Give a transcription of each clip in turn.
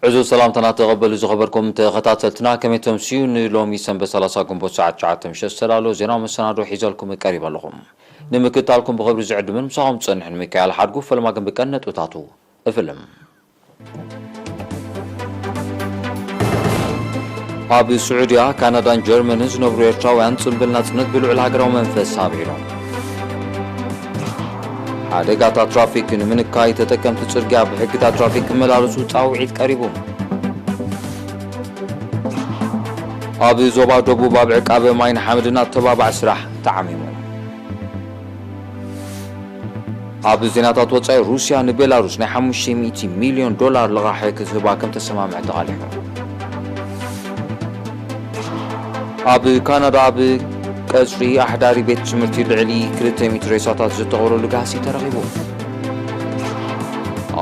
ዕዙዝ ሰላምታና ተቐበሉ ዝኸበርኩም ተኸታተልትና፣ ከመይ ተምስዩ? ንሎሚ ሰንበት ሰላሳ ግንቦት ሰዓት ትሽዓተ ምሸት ዝተዳለወ ዜናዊ መሰናዶ ሒዘልኩም ቀሪበ ኣለኹም። ንምክትታልኩም ብኽብሪ ዝዕድምን ምሳኹም ዝጸንሕን ሚካኤል ሓድጉ። ፈለማ ግን ብቀን ነጥብታቱ እፍልም። ኣብ ስዑድያ፣ ካናዳን ጀርመንን ዝነብሩ ኤርትራውያን ጽምብል ናጽነት ብልዑል ሃገራዊ መንፈስ ኣብዒሎም። ሓደጋታት ትራፊክ ንምንካይ ተጠቀምቲ ጽርግያ ብሕግታት ትራፊክ ክመላለሱ ጻውዒት ቀሪቡ። ኣብ ዞባ ደቡብ ኣብ ዕቃበ ማይን ሓመድን ኣተባባዕ ስራሕ ተዓሚሙ። ኣብ ዜናታት ወጻኢ፣ ሩስያ ንቤላሩስ ናይ ሓሙሽተ ሚእቲ ሚልዮን ዶላር ልቓሕ ክትህባ ከም ተሰማምዐት ተቓሊሑ። ኣብ ካናዳ ኣብ ቀጽሪ ኣሕዳሪ ቤት ትምህርቲ ልዕሊ ክልተ ሚእቲ ሬሳታት ዝተቐብረሉ ጋህሲ ተረኺቡ።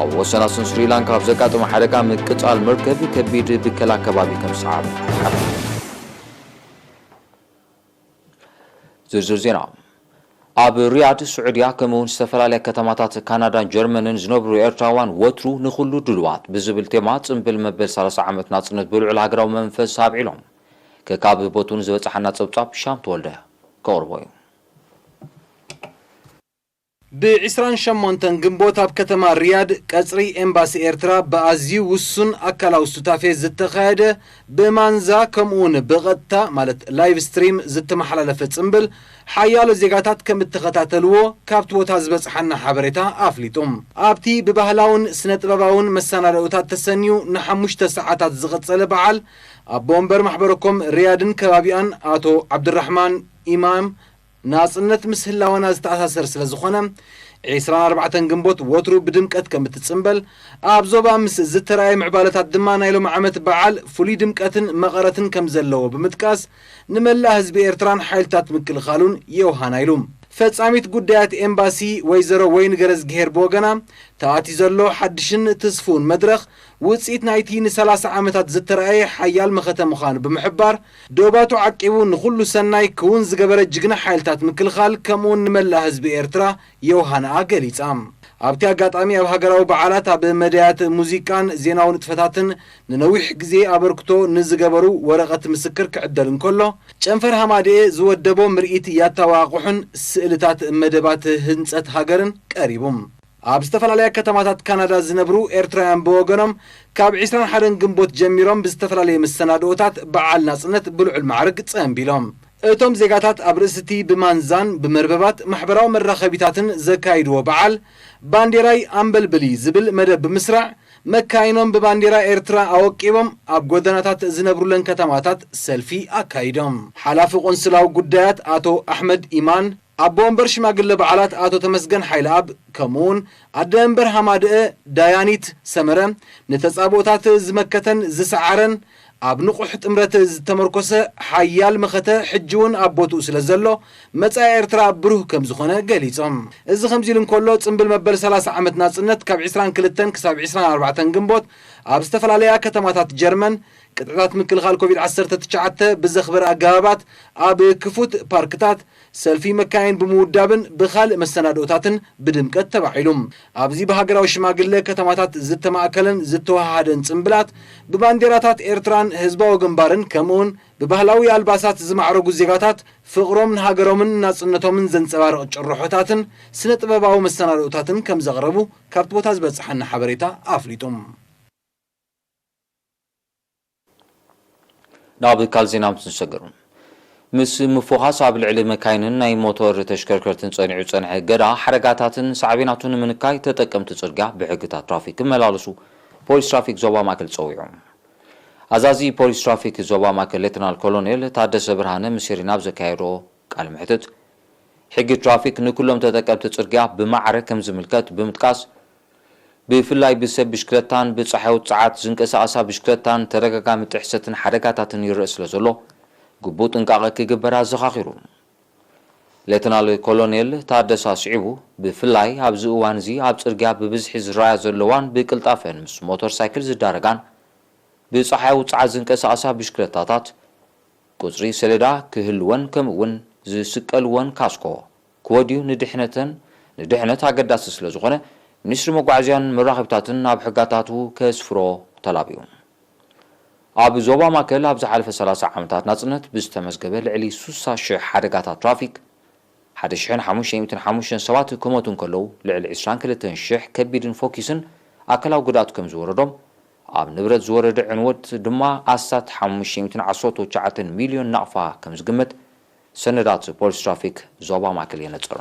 ኣብ ወሰናስን ስሪላንካ ኣብ ዘጋጠመ ሓደጋ ምቅጻል መርከብ ከቢድ ብከላ ከባቢ ከም ዝሰዓበ ሓቢሩ። ዝርዝር ዜና። ኣብ ሪያድ ስዑድያ ከምኡ እውን ዝተፈላለያ ከተማታት ካናዳን ጀርመንን ዝነብሩ ኤርትራውያን ወትሩ ንኹሉ ድሉዋት ብዝብል ቴማ ጽምብል መበል ሰላሳ ዓመት ናጽነት ብልዑል ሃገራዊ መንፈስ ኣብዒሎም። ከካብ ቦቱን ዝበጽሓና ጸብጻብ ሻም ተወልደ ከቕርቦ እዩ። ብ ዕስራን ሸሞንተን ግንቦት ኣብ ከተማ ሪያድ ቀጽሪ ኤምባሲ ኤርትራ ብኣዝዩ ውሱን ኣካላዊ ሱታፌ ዝተኻየደ ብማንዛ ከምኡውን ብቐጥታ ማለት ላይቭ ስትሪም ዝተመሓላለፈ ጽምብል ሓያሎ ዜጋታት ከም እተኸታተልዎ ካብቲ ቦታ ዝበጽሓና ሓበሬታ ኣፍሊጡ። ኣብቲ ብባህላውን ስነ ጥበባውን መሰናድኦታት ተሰንዩ ንሓሙሽተ ሰዓታት ዝቐጸለ በዓል ኣቦ ወንበር ማሕበረኮም ሪያድን ከባቢኣን ኣቶ ዓብድራሕማን ኢማም ናጽነት ምስ ህላወና ዝተኣሳሰር ስለ ዝኾነ፣ ዕስራን ኣርባዕተን ግንቦት ወትሩ ብድምቀት ከም እትጽምበል፣ ኣብ ዞባ ምስ ዝተራእየ ምዕባለታት ድማ ናይ ሎሚ ዓመት በዓል ፍሉይ ድምቀትን መቐረትን ከም ዘለዎ ብምጥቃስ፣ ንመላእ ህዝቢ ኤርትራን ሓይልታት ምክልኻሉን የውሃና ኢሉ። ፈጻሚት ጉዳያት ኤምባሲ ወይዘሮ ወይኒ ገረዝግሄር ብወገና፣ ተኣትዩ ዘሎ ሓድሽን ትስፉውን መድረኽ ውጽኢት ናይቲ ንሰላሳ ዓመታት ዝተራእየ ሓያል መኸተ ምዃኑ ብምሕባር፣ ዶባቱ ዓቂቡ ንኹሉ ሰናይ ክውን ዝገበረ ጅግና ሓይልታት ምክልኻል ከምኡውን ንመላእ ህዝቢ ኤርትራ የውሃንኣ ገሊጻ። ኣብቲ ኣጋጣሚ ኣብ ሃገራዊ በዓላት ኣብ መዳያት ሙዚቃን ዜናዊ ንጥፈታትን ንነዊሕ ግዜ ኣበርክቶ ንዝገበሩ ወረቐት ምስክር ክዕደል እንከሎ፣ ጨንፈር ሃማደኤ ዝወደቦ ምርኢት ያተዋቕሑን ስእልታት መደባት ህንጸት ሃገርን ቀሪቡ። ኣብ ዝተፈላለያ ከተማታት ካናዳ ዝነብሩ ኤርትራውያን ብወገኖም፣ ካብ ዕስራን ሓደን ግንቦት ጀሚሮም ብዝተፈላለየ መሰናድኦታት በዓል ናጽነት ብልዑል ማዕርግ ጸንቢሎም። እቶም ዜጋታት ኣብ ርእሲ እቲ ብማንዛን ብመርበባት ማሕበራዊ መራኸቢታትን ዘካይድዎ በዓል፣ ባንዴራይ ኣምበልብሊ ዝብል መደብ ብምስራዕ፣ መካይኖም ብባንዴራ ኤርትራ ኣወቂቦም ኣብ ጎደናታት ዝነብሩለን ከተማታት ሰልፊ ኣካይዶም። ሓላፊ ቆንስላዊ ጉዳያት ኣቶ ኣሕመድ ኢማን፣ ኣቦ ወንበር ሽማግለ በዓላት ኣቶ ተመስገን ሓይለኣብ፣ ከምኡውን ኣደ መንበር ሃማደኤ ዳያኒት ሰመረ፣ ንተጻብኦታት ዝመከተን ዝሰዓረን ኣብ ንቑሕ ጥምረት ዝተመርኮሰ ሓያል መኸተ ሕጂ እውን ኣብ ቦትኡ ስለ ዘሎ፣ መጻኢ ኤርትራ ብሩህ ከም ዝኾነ ገሊጾም። እዚ ከምዚ ኢሉ እንከሎ፣ ጽምብል መበል ሰላሳ ዓመት ናጽነት ካብ ዕስራን ክልተን ክሳብ ዕስራን ኣርባዕተን ግንቦት ኣብ ዝተፈላለያ ከተማታት ጀርመን፣ ቅጥዕታት ምክልኻል ኮቪድ ዓሰርተ ትሽዓተ ብዘኽበረ ኣገባባት ኣብ ክፉት ፓርክታት፣ ሰልፊ መካይን ብምውዳብን ብኻልእ መሰናድኦታትን ብድምቀት ተባዒሉ። ኣብዚ ብሃገራዊ ሽማግለ ከተማታት ዝተማእከለን ዝተወሃሃደን ጽምብላት፣ ብባንዴራታት ኤርትራን ህዝባዊ ግንባርን ከምኡውን ብባህላዊ ኣልባሳት ዝማዕረጉ ዜጋታት ፍቕሮም ንሃገሮምን ናጽነቶምን ዘንጸባርቕ ጭርሖታትን ስነ ጥበባዊ መሰናድኦታትን ከም ዘቕረቡ ካብቲ ቦታ ዝበጽሓና ሓበሬታ ኣፍሊጡ። ናብ ካልእ ዜና ምስ ንሰገር፣ ምስ ምፍዃስ ኣብ ልዕሊ መካይንን ናይ ሞተር ተሽከርከርትን ጸኒዑ ዝጸንሐ እገዳ ሓደጋታትን ሳዕቤናቱን ንምንካይ ተጠቀምቲ ጽርግያ ብሕግታት ትራፊክ ክመላለሱ ፖሊስ ትራፊክ ዞባ ማእከል ጸዊዑ። ኣዛዚ ፖሊስ ትራፊክ ዞባ ማእከል ሌተናል ኮሎኔል ታደሰ ብርሃነ ምስ ሪና ኣብ ዘካየዶ ቃለ መሕትት፣ ሕጊ ትራፊክ ንኩሎም ተጠቀምቲ ጽርግያ ብማዕረ ከም ዝምልከት ብምጥቃስ፣ ብፍላይ ብሰብ ብሽክለታን ብጸሓያዊ ጸዓት ዝንቀሳቐሳ ብሽክለታን ተደጋጋሚ ጥሕሰትን ሓደጋታትን ይረአ ስለ ዘሎ፣ ግቡእ ጥንቃቐ ክግበር ኣዘኻኺሩ። ሌተናል ኮሎኔል ታደሰ ኣስዒቡ፣ ብፍላይ ኣብዚ እዋን እዚ ኣብ ጽርግያ ብብዝሒ ዝረኣያ ዘለዋን ብቅልጣፈን ምስ ሞተር ሳይክል ዝዳረጋን ብጸሓያዊ ጸዓት ዝንቀሳቐሳ ብሽክለታታት፣ ቁጽሪ ሰሌዳ ክህልወን ከምኡ'ውን ዝስቀልወን ካስኮ ክወድዩ ንድሕነተን፣ ንድሕነት ኣገዳሲ ስለ ዝኾነ፣ ሚኒስትሪ መጓዓዝያን መራኸብታትን ኣብ ሕጋታቱ ከስፍሮ ተላብዩ። ኣብ ዞባ ማእከል ኣብ ዝሓለፈ ሰላሳ ዓመታት ናጽነት ብዝተመዝገበ ልዕሊ ሱሳ ሽሕ ሓደጋታት ትራፊክ፣ ሓደ ሽሕን ሓሙሽተ ሚእትን ሓሙሽተን ሰባት ክሞቱ እንከለዉ፣ ልዕሊ ዕስራን ክልተን ሽሕ ከቢድን ፎኪስን ኣካላዊ ጉድኣት ከም ዝወረዶም፣ ኣብ ንብረት ዝወረደ ዕንወት ድማ ኣስታት ሓሙሽተ ሚእትን ዓሰርተ ትሽዓተን ሚልዮን ናቕፋ ከም ዝግመት ሰነዳት ፖሊስ ትራፊክ ዞባ ማእከል የነጸሩ።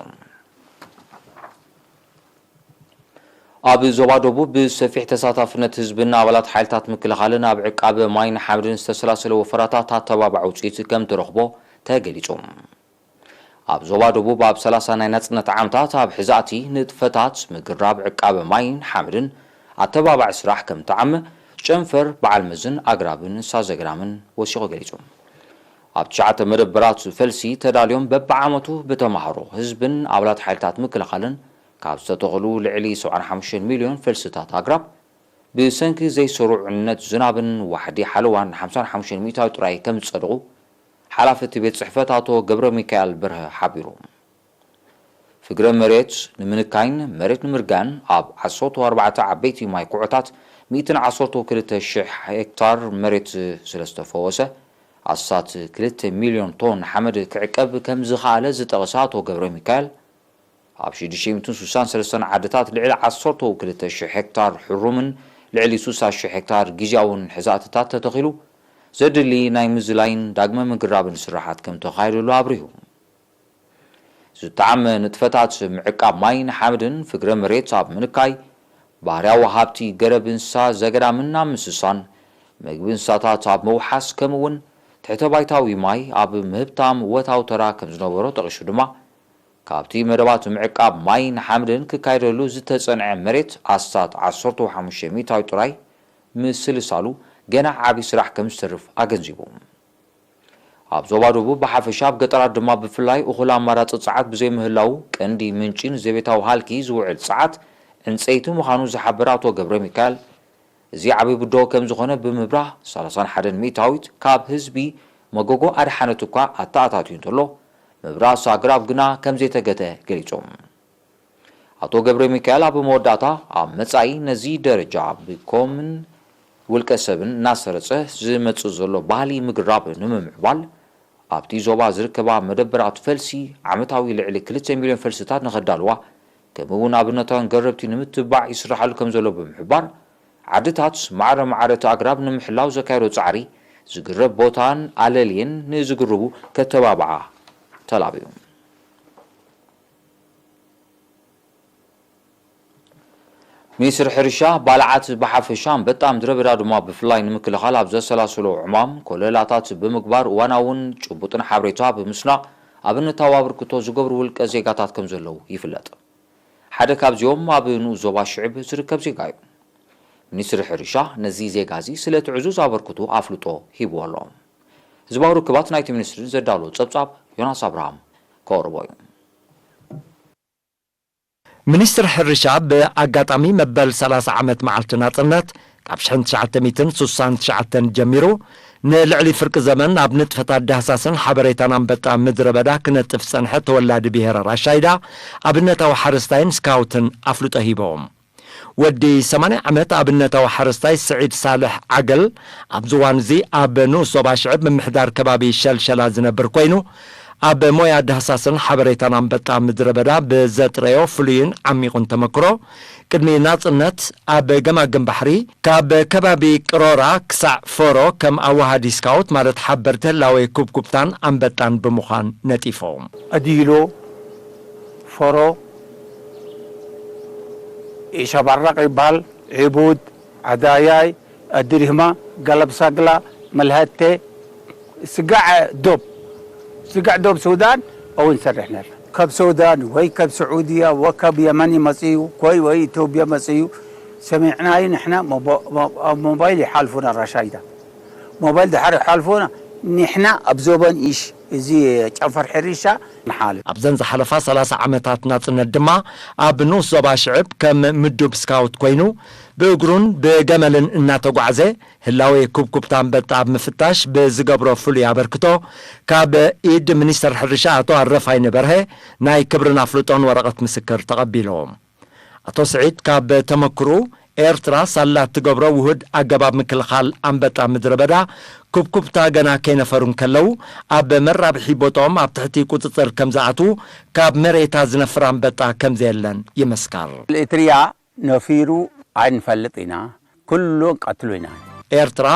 ኣብ ዞባ ደቡብ ብሰፊሕ ተሳታፍነት ህዝብን ኣባላት ሓይልታት ምክልኻልን ኣብ ዕቃበ ማይን ሓመድን ዝተሰላሰለ ወፈራታት ኣተባባዒ ውፅኢት ከም ተረኽቦ ተገሊጹ። ኣብ ዞባ ደቡብ ኣብ ሰላሳ ናይ ናጽነት ዓመታት ኣብ ሕዛእቲ ንጥፈታት ምግራብ ዕቃበ ማይን ሓመድን ኣተባባዒ ስራሕ ከም ተዓመ ጨንፈር በዓል መዝን ኣግራብን ሳዘግራምን ወሲኹ ገሊጹ። ኣብ ትሽዓተ መደበራት ፈልሲ ተዳልዮም በብዓመቱ ብተማሃሮ ህዝብን ኣባላት ሓይልታት ምክልኻልን ካብ ዝተተኽሉ ልዕሊ ሰብዓን ሓሙሽተን ሚልዮን ፈልስታት ኣግራብ ብሰንኪ ዘይሰሩዕ ዕነት ዝናብን ዋሕዲ ሓለዋን ሓምሳን ሓሙሽተን ሚእታዊ ጥራይ ከም ዝጸድቑ ሓላፊ እቲ ቤት ጽሕፈት ኣቶ ገብረ ሚካኤል በርሀ ሓቢሩ። ፍግረ መሬት ንምንካይን መሬት ንምርጋን ኣብ ዓሰርተ ኣርባዕተ ዓበይቲ ማይ ኩዖታት ሚእትን ዓሰርተ ክልተ ሽሕ ሄክታር መሬት ስለ ዝተፈወሰ ኣስታት ክልተ ሚልዮን ቶን ሓመድ ክዕቀብ ከም ዝኸኣለ ዝጠቐሰ ኣቶ ገብረ ሚካኤል፣ ኣብ ሽዱሽተ ሚእትን ስሳን ሰለስተን ዓድታት ልዕሊ ዓሰርተ ክልተ ሽሕ ሄክታር ሕሩምን ልዕሊ ስሳ ሽሕ ሄክታር ግዝያውን ሕዛእትታት ተተኺሉ ዘድሊ ናይ ምዝላይን ዳግመ ምግራብን ስራሓት ከም ተኻየደሉ ኣብሪሁ። ዝተዓመ ንጥፈታት ምዕቃብ ማይን ሓመድን ፍግረ መሬት ኣብ ምንካይ፣ ባህርያዊ ሃብቲ ገረብ እንስሳ ዘገዳምን ኣብ ምስሳን፣ ምግቢ እንስሳታት ኣብ ምውሓስ፣ ከምኡ እውን ትሕተ ባይታዊ ማይ ኣብ ምህብታም ወታው ተራ ከም ዝነበሮ ጠቒሱ ድማ፣ ካብቲ መደባት ምዕቃብ ማይን ሓመድን ክካየደሉ ዝተጸንዐ መሬት ኣስታት ዓሰርተ ሓሙሽተ ሚእታዊ ጥራይ ምስልሳሉ ገና ዓቢ ስራሕ ከም ዝተርፍ ኣገንዚቡ። ኣብ ዞባ ደቡብ ብሓፈሻ ኣብ ገጠራት ድማ ብፍላይ እኹል ኣማራጺ ጸዓት ብዘይምህላዉ ቀንዲ ምንጪ ንዘቤታዊ ሃልኪ ዝውዕል ጸዓት ዕንጸይቲ ምዃኑ ዝሓበረ ኣቶ ገብረ ሚካኤል፣ እዚ ዓቢ ብድሆ ከም ዝኾነ ብምብራህ ሰላሳን ሓደን ሚእታዊት ካብ ህዝቢ መጎጎ ኣድሓነት እኳ ኣተኣታትዩ እንተሎ ምብራስ ኣግራብ ግና ከም ዘይተገተ ገሊጾም። ኣቶ ገብረ ሚካኤል ኣብ መወዳእታ ኣብ መጻኢ ነዚ ደረጃ ብኮምን ውልቀ ሰብን እናሰረጸ ዝመጽእ ዘሎ ባህሊ ምግራብ ንምምዕባል ኣብቲ ዞባ ዝርከባ መደበራት ፈልሲ ዓመታዊ ልዕሊ ክልተ ሚልዮን ፈልስታት ንኸዳልዋ ከምኡ እውን ኣብነታውያን ገረብቲ ንምትባዕ ይስራሓሉ ከም ዘሎ ብምሕባር ዓድታት ማዕረ ማዕረ እቲ ኣግራብ ንምሕላው ዘካየዶ ጻዕሪ ዝግረብ ቦታን ኣለልየን ንዝግርቡ ከተባብዓ ተላብዩ። ሚኒስትሪ ሕርሻ ባልዓት ብሓፈሻ ኣንበጣ ምድረ በዳ ድማ ብፍላይ ንምክልኻል ኣብ ዘሰላስሎ ዕማም ኮለላታት ብምግባር እዋናውን ጭቡጥን ሓበሬታ ብምስናቕ ኣብነታዊ ኣበርክቶ ዝገብሩ ውልቀ ዜጋታት ከም ዘለዉ ይፍለጥ። ሓደ ካብዚኦም ኣብ ንኡስ ዞባ ሽዕብ ዝርከብ ዜጋ እዩ። ሚኒስትሪ ሕርሻ ነዚ ዜጋ እዚ ስለቲ ዕዙዝ ኣበርክቶ ኣፍልጦ ሂብዎ ኣሎ። ህዝባዊ ርክባት ናይቲ ሚኒስትሪ ዘዳለዎ ጸብጻብ ዮናስ ኣብርሃም ከቕርቦ እዩ። ሚኒስትሪ ሕርሻ ብኣጋጣሚ መበል ሰላሳ ዓመት መዓልቲ ናጽነት ካብ ሽሕን ትሽዓተ ሚእትን ስሳን ትሽዓተን ጀሚሩ ንልዕሊ ፍርቂ ዘመን ኣብ ንጥፈታት ዳህሳስን ሓበሬታን ኣንበጣ ምድረ በዳ ክነጥፍ ዝጸንሐ ተወላዲ ብሄረ ራሻይዳ ኣብነታዊ ሓረስታይን ስካውትን ኣፍልጦ ሂቦም። ወዲ ሰማንያ ዓመት ኣብነታዊ ሓረስታይ ስዒድ ሳልሕ ዓገል ኣብዚ እዋን እዚ ኣብ ንኡስ ዞባ ሽዕብ ምምሕዳር ከባቢ ሸልሸላ ዝነብር ኮይኑ ኣብ ሞያ ዳህሳስን ሓበሬታን ኣንበጣ ምድረ በዳ ብዘጥረዮ ፍሉይን ዓሚቑን ተመክሮ ቅድሚ ናጽነት ኣብ ገማግም ባሕሪ ካብ ከባቢ ቅሮራ ክሳዕ ፎሮ ከም ኣዋሃዲ ስካውት ማለት ሓበርቲ ህላዌ ኩብኩብታን ኣንበጣን ብምዃን ነጢፎም። ኣዲሎ፣ ፎሮ፣ ኢሸባራቕ ይበሃል፣ ዒቡድ፣ ዓዳያይ፣ ኣድሪህማ፣ ገለብ ሳግላ፣ መልሀቴ፣ ስጋዕ ዶብ፣ ስጋዕ ዶብ ሱዳን እውን ሰርሕ ነርና። ካብ ሱዳን ወይ ካብ ስዑድያ ወይ ካብ የመን ይመጽኡ ወይ ወይ ኢትዮጵያ መጽኡ ሰሚዕናዩ ንሕና ኣብ ሞባይል ይሓልፉና ራሻይዳ ሞባይል ድሓር ይሓልፉና ንሕና ኣብ ዞባን ኢሽ እዚ ጨንፈር ሕርሻ ንሓልፍ። ኣብዘን ዝሓለፋ ሰላሳ ዓመታት ናጽነት ድማ ኣብ ንኡስ ዞባ ሽዕብ ከም ምዱብ ስካውት ኮይኑ ብእግሩን ብገመልን እናተጓዕዘ ህላዌ ኩብኩብታ ኣንበጣ ኣብ ምፍታሽ ብዝገብሮ ፍሉይ ኣበርክቶ ካብ ኢድ ሚኒስተር ሕርሻ ኣቶ ኣረፋይነ በርሀ ናይ ክብርን ኣፍልጦን ወረቐት ምስክር ተቐቢሉ። ኣቶ ስዒድ ካብ ተመክርኡ ኤርትራ ሳላ እትገብሮ ውሁድ ኣገባብ ምክልኻል ኣንበጣ ምድረ በዳ ኩብኩብታ ገና ከይነፈሩ እንከለዉ፣ ኣብ መራብሒ ቦታኦም ኣብ ትሕቲ ቁጽጽር ከም ዝኣትዉ ካብ መሬታ ዝነፍር ኣንበጣ ከም ዘየለን ይምስከር። ኤርትርያ ነፊሩ ኣይንፈልጥ ኢና፣ ኩሉ ቀትሉ ኢና። ኤርትራ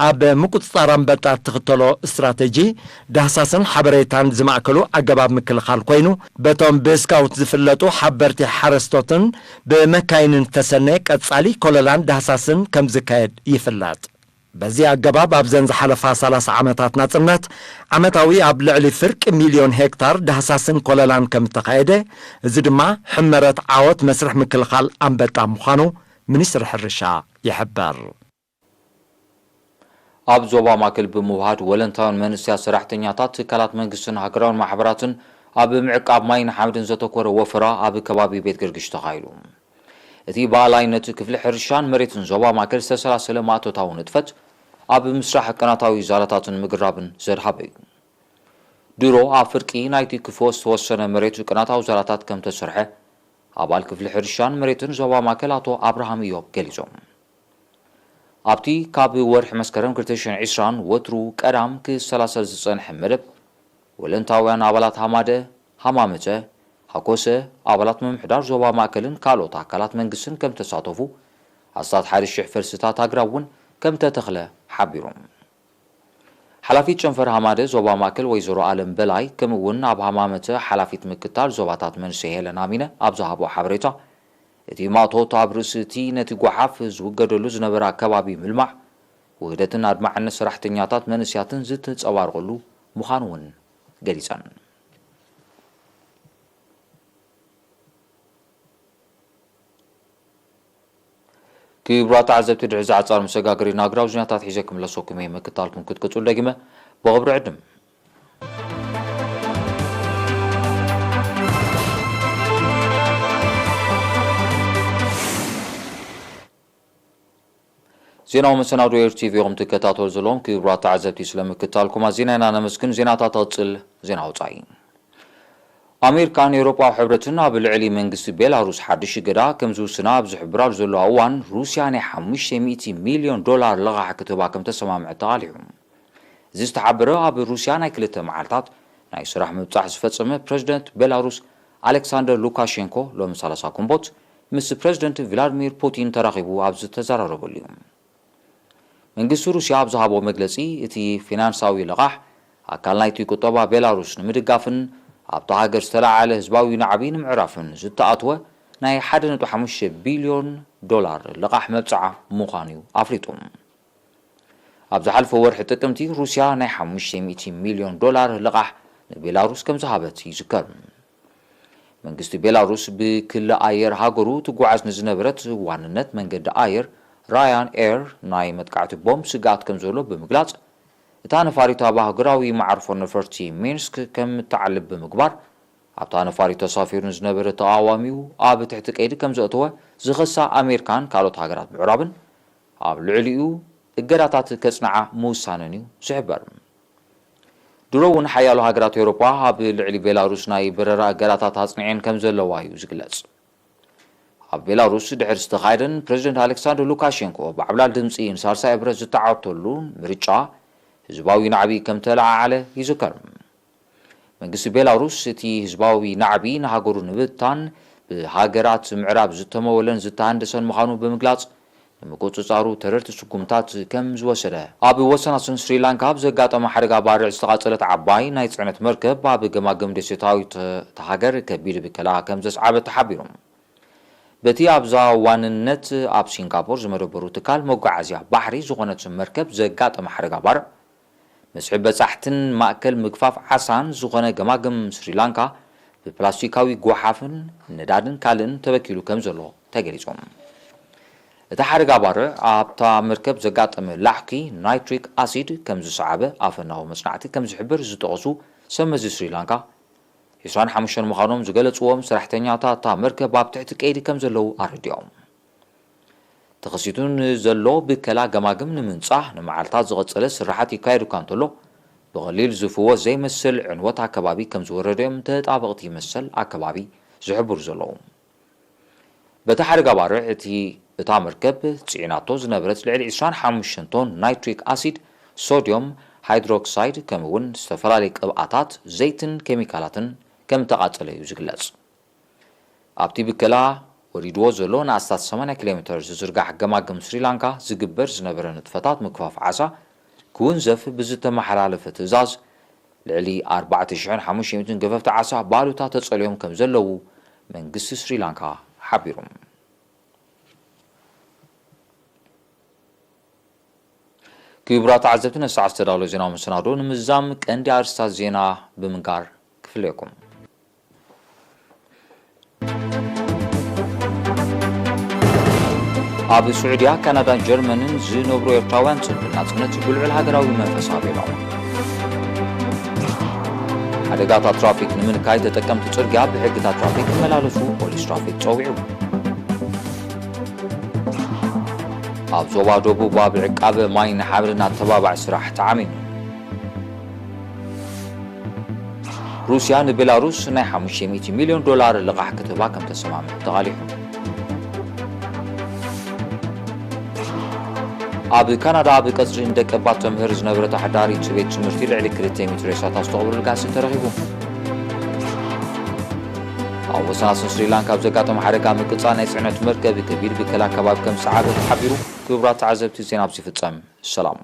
ኣብ ምቁጽጻር ኣንበጣ እትኽተሎ ስትራተጂ ዳህሳስን ሓበሬታን ዝማእከሉ ኣገባብ ምክልኻል ኮይኑ፣ በቶም ብስካውት ዝፍለጡ ሓበርቲ ሓረስቶትን ብመካይንን ዝተሰነየ ቀጻሊ ኮለላን ዳህሳስን ከም ዝካየድ ይፍለጥ። በዚ ኣገባብ ኣብዘን ዝሓለፋ ሰላሳ ዓመታት ናጽነት ዓመታዊ ኣብ ልዕሊ ፍርቂ ሚልዮን ሄክታር ዳህሳስን ኮለላን ከም እተኻየደ፣ እዚ ድማ ሕመረት ዓወት መስርሕ ምክልኻል ኣንበጣ ምዃኑ ሚኒስትሪ ሕርሻ ይሕበር። ኣብ ዞባ ማእከል ብምውሃድ ወለንታውን መንእሰያት ሰራሕተኛታት ትካላት መንግስትን ሃገራውን ማሕበራትን ኣብ ምዕቃብ ማይን ሓመድን ዘተኮረ ወፈራ ኣብ ከባቢ ቤት ገርግሽ ተኻይዱ። እቲ ብኣላይነት ክፍሊ ሕርሻን መሬትን ዞባ ማእከል ዝተሰላሰለ ማእቶታዊ ንጥፈት ኣብ ምስራሕ ቅናታዊ ዛላታትን ምግራብን ዘድሃበ እዩ። ድሮ ኣብ ፍርቂ ናይቲ ክፍወስ ዝተወሰነ መሬት ቅናታዊ ዛላታት ከም ተሰርሐ ኣባል ክፍሊ ሕርሻን መሬትን ዞባ ማእከል ኣቶ ኣብርሃም እዮብ ገሊጾም። ኣብቲ ካብ ወርሒ መስከረም ክልተ ሽሕን ዕስራን ወትሩ ቀዳም ክሰላሰል ዝጸንሐ መደብ፣ ወለንታውያን ኣባላት ሃማደ፣ ሃማመተ፣ ሃኮሰ፣ ኣባላት ምምሕዳር ዞባ ማእከልን ካልኦት ኣካላት መንግስትን ከም ተሳተፉ፣ ኣስታት ሓደ ሽሕ ፈልስታት ኣግራብ እውን ከም ተተኽለ ሓቢሮም። ሓላፊት ጨንፈር ሃማደ ዞባ ማእከል ወይዘሮ ኣለም በላይ፣ ከምኡ እውን ኣብ ሃማመተ ሓላፊት ምክትታል ዞባታት መንእሰይ ሄለን ኣሚነ ኣብ ዝሃቦ ሓበሬታ፣ እቲ ማእቶት ኣብ ርእሲ እቲ ነቲ ጓሓፍ ዝውገደሉ ዝነበረ ኣከባቢ ምልማዕ፣ ውህደትን ኣድማዕነት ሰራሕተኛታት መንእሰያትን ዝተንጸባረቐሉ ምዃኑ እውን ገሊጸን። ክቡራት ተዓዘብቲ፣ ድሕሪ እዚ ሓጻር መሰጋገሪ ናግራዊ ዜናታት ሒዘ ክምለሰኩም እየ። ምክታልኩም ክትቅጽሉ ደጊመ ብኽብሪ ዕድም። ዜናዊ መሰናዶ ኤር ቲቪ ኢኹም ትከታተሉ ዘለኹም። ክቡራት ተዓዘብቲ፣ ስለ ምክታልኩም ኣዚና ኢና ነመስግን። ዜናታት ኣቕጽል። ዜና ወጻኢ። ኣሜሪካን ኤውሮጳዊ ሕብረትን ኣብ ልዕሊ መንግስቲ ቤላሩስ ሓድሽ እገዳ ከም ዝውስና ኣብ ዝሕብራሉ ዘለዋ እዋን፣ ሩስያ ናይ ሓሙሽተ ሚእቲ ሚልዮን ዶላር ልቓሕ ክትህባ ከም ተሰማምዐት ተቓሊዑ። እዚ ዝተሓበረ ኣብ ሩስያ ናይ ክልተ መዓልታት ናይ ስራሕ ምብጻሕ ዝፈጸመ ፕረዚደንት ቤላሩስ ኣሌክሳንደር ሉካሼንኮ ሎሚ ሰላሳ ግንቦት ምስ ፕረዚደንት ቭላድሚር ፑቲን ተራኺቡ ኣብ ዝተዘራረበሉ እዩ። መንግስቲ ሩስያ ኣብ ዝሃቦ መግለጺ፣ እቲ ፊናንሳዊ ልቓሕ ኣካል ናይቲ ቁጠባ ቤላሩስ ንምድጋፍን ኣብታ ሃገር ዝተለዓለ ህዝባዊ ናዕቢ ንምዕራፍን ዝተኣትወ ናይ ሓደ ነጥቢ ሓሙሽተ ቢልዮን ዶላር ልቓሕ መብጽዓ ምዃኑ እዩ ኣፍሊጡ። ኣብ ዝሓለፈ ወርሒ ጥቅምቲ ሩስያ ናይ ሓሙሽተ ሚእቲ ሚልዮን ዶላር ልቓሕ ንቤላሩስ ከም ዝሃበት ይዝከር። መንግስቲ ቤላሩስ ብክሊ ኣየር ሃገሩ ትጓዓዝ ንዝነበረት ዋንነት መንገዲ ኣየር ራያን ኤር ናይ መጥቃዕቲ ቦምብ ስግኣት ከም ዘሎ ብምግላጽ፣ እታ ነፋሪት ኣብ ሃገራዊ መዓርፎ ነፈርቲ ሚንስክ ከም እትዓልብ ብምግባር፣ ኣብታ ነፋሪት ተሳፊሩ ንዝነበረ ተቓዋሚኡ ኣብ ትሕቲ ቀይዲ ከም ዘእተወ ዝኸሳ ኣሜሪካን ካልኦት ሃገራት ምዕራብን ኣብ ልዕሊኡ እገዳታት ከጽንዓ ምውሳነን እዩ ዝሕበር። ድሮ እውን ሓያሎ ሃገራት ኤውሮጳ ኣብ ልዕሊ ቤላሩስ ናይ በረራ እገዳታት ኣጽኒዐን ከም ዘለዋ እዩ ዝግለጽ። ኣብ ቤላሩስ ድሕሪ ዝተኻየደን ፕረዚደንት ኣሌክሳንደር ሉካሼንኮ ብዓብላል ድምጺ ንሳልሳይ ብረት ዝተዓወተሉ ምርጫ ህዝባዊ ናዕቢ ከም ተለዓዓለ ይዝከር። መንግስቲ ቤላሩስ እቲ ህዝባዊ ናዕቢ ንሃገሩ ንምብታን ብሃገራት ምዕራብ ዝተመወለን ዝተሃንደሰን ምዃኑ ብምግላጽ፣ ንምቁጽጻሩ ተረርቲ ስጉምታት ከም ዝወሰደ፣ ኣብ ወሰናስን ስሪላንካ ኣብ ዘጋጠመ ሓደጋ ባርዕ ዝተቓጸለት ዓባይ ናይ ጽዕነት መርከብ ኣብ ገማግም ደሴታዊት እታ ሃገር ከቢድ ብከላ ከም ዘስዓበት ተሓቢሩ። በቲ ኣብዛ ዋንነት ኣብ ሲንጋፖር ዝመደበሩ ትካል መጓዓዝያ ባሕሪ ዝኾነት መርከብ ዘጋጠመ ሓደጋ ባርዕ፣ መስሕብ በጻሕትን ማእከል ምግፋፍ ዓሳን ዝኾነ ገማግም ስሪላንካ ብፕላስቲካዊ ጓሓፍን ነዳድን ካልእን ተበኪሉ ከም ዘሎ ተገሊጹ። እቲ ሓደጋ ባርዕ ኣብታ መርከብ ዘጋጠመ ላሕኪ ናይትሪክ ኣሲድ ከም ዝሰዓበ ኣፈናዊ መጽናዕቲ ከም ዝሕብር ዝጠቐሱ ሰብ መዚ ስሪላንካ፣ ዕስራን ሓሙሽተን ምዃኖም ዝገለጽዎም ሰራሕተኛታት እታ መርከብ ኣብ ትሕቲ ቀይዲ ከም ዘለዉ ኣረዲኦም። ተኸሲቱ ንዘሎ ብከላ ገማግም ንምንጻህ ንመዓልታት ዝቐጸለ ስራሓት ይካየድ እኳ እንተሎ፣ ብቐሊል ዝፍወስ ዘይመስል ዕንወት ኣከባቢ ከም ዝወረደ እዮም ተጣበቕቲ መሰል ኣከባቢ ዝሕብሩ ዘለዉ። በቲ ሓደጋ ባርዕ እቲ እታ መርከብ ጽዒናቶ ዝነበረት ልዕሊ ዕስራን ሓሙሽተን ቶን ናይትሪክ ኣሲድ፣ ሶድዮም ሃይድሮክሳይድ፣ ከምኡ እውን ዝተፈላለዩ ቅብኣታት፣ ዘይትን ኬሚካላትን ከም እተቓጸለ እዩ ዝግለጽ። ኣብቲ ብከላ ወሪድዎ ዘሎ ንኣስታት ሰማንያ ኪሎ ሜተር ዝዝርጋሕ ገማግም ስሪላንካ ዝግበር ዝነበረ ንጥፈታት ምክፋፍ ዓሳ ክውንዘፍ ብዝተመሓላለፈ ትእዛዝ፣ ልዕሊ ኣርባዕተ ሽሕን ሓሙሽተ ሚእትን ገፈፍቲ ዓሳ ባሉታ ተጸልዮም ከም ዘለዉ መንግስቲ ስሪላንካ ሓቢሩ። ክቡራት ተዓዘብቲ፣ ነሳዕ ዝተዳለወ ዜናዊ መሰናዶ ንምዝዛም ቀንዲ ኣርእስታት ዜና ብምንጋር ክፍለየኩም። ኣብ ስዑድያ፣ ካናዳን ጀርመንን ዝነብሩ ኤርትራውያን፣ ጽምብል ናጽነት ብልዑል ሃገራዊ መንፈስ ኣብሪሮም። ሓደጋታት ትራፊክ ንምንካይ፣ ተጠቀምቲ ጽርግያ ብሕግታት ትራፊክ ክመላለሱ ፖሊስ ትራፊክ ጸዊዑ። ኣብ ዞባ ደቡብ፣ ኣብ ዕቃበ ማይን ሓመድን ኣተባባዒ ስራሕ ተዓሚሙ። ሩስያ ንቤላሩስ ናይ ሓሙሽተ ሚእቲ ሚልዮን ዶላር ልቓሕ ክትህባ ከም ተሰማምዐት ተቓሊሑ። ኣብ ካናዳ፣ ኣብ ቀጽሪ ንደቀባት ተምህር ዝነበረት ሓዳሪት ቤት ትምህርቲ፣ ልዕሊ ክልተ ሚእቲ ሬሳታት ዝተቐብሩ ልጋሲ ተረኺቡ። ኣብ ወሰናስን ስሪላንካ ኣብ ዘጋጠመ ሓደጋ ምቅጻል ናይ ጽዕነት መርከብ፣ ከቢድ ብከላ ከባቢ ከም ዝሰዓበ ተሓቢሩ። ክቡራት ተዓዘብቲ፣ ዜና ኣብዚ ይፍጸም። ሰላም።